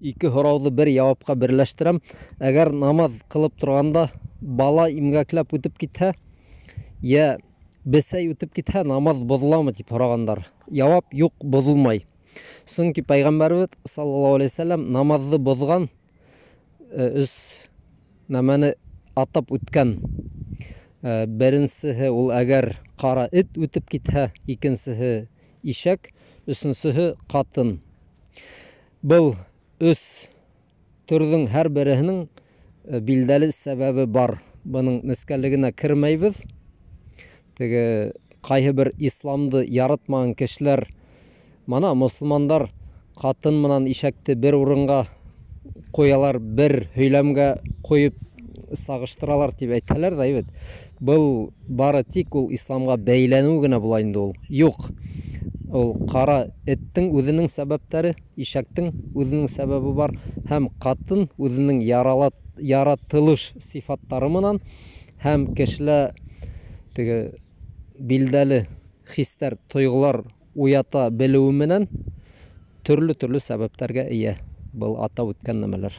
Ике һорауҙы бер яуапҡа берләштерәм. Әгәр намаҙ ҡылып торғанда бала имгәкләп үтеп китһә, йә бесәй үтеп китһә, намаҙ боҙоламы тип һорағандар. Яуап: юҡ, боҙолмай. Сөнки Пәйғәмбәребеҙ саллаллаһу алейһи вәсәләм намаҙҙы боҙған өс нәмәне атап үткән. Беренсеһе ул әгәр ҡара эт үтеп китһә, икенсеһе ишәк, өсөнсөһө ҡатын. Был өс төрҙөң һәр береһенең билдәле сәбәбе бар. Бының нескәлегенә кермәйбеҙ. Теге ҡайһы бер исламды яратмаған кешеләр: "Мана мосолмандар ҡатын менән ишәкте бер урынға ҡуялар, бер һөйләмгә ҡуйып сағыштыралар", — тип әйтһәләр ҙә, бит был бары тик ул исламға бәйләнеү генә була инде ул. Юҡ, ул ҡара эттең үҙенең сәбәптәре, ишәктең үҙенең сәбәбе бар, һәм ҡатын үҙенең яратылыш сифаттары менән һәм кешелә теге билдәле хистәр, тойғолар уята белеүе менән төрлө-төрлө сәбәптәргә эйә был атап үткән нәмәләр.